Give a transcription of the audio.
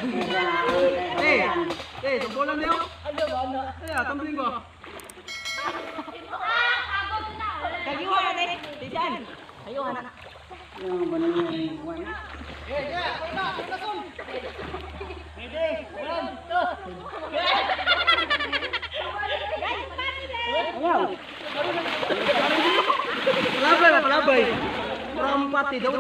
Eh, eh, tumbulan niyo. Eh, tumbling ko. Kayuhan na eh. Tiyan. Kayuhan na. Yung banana yung one. Ayaw. Palabay, palabay. Murang pati daw.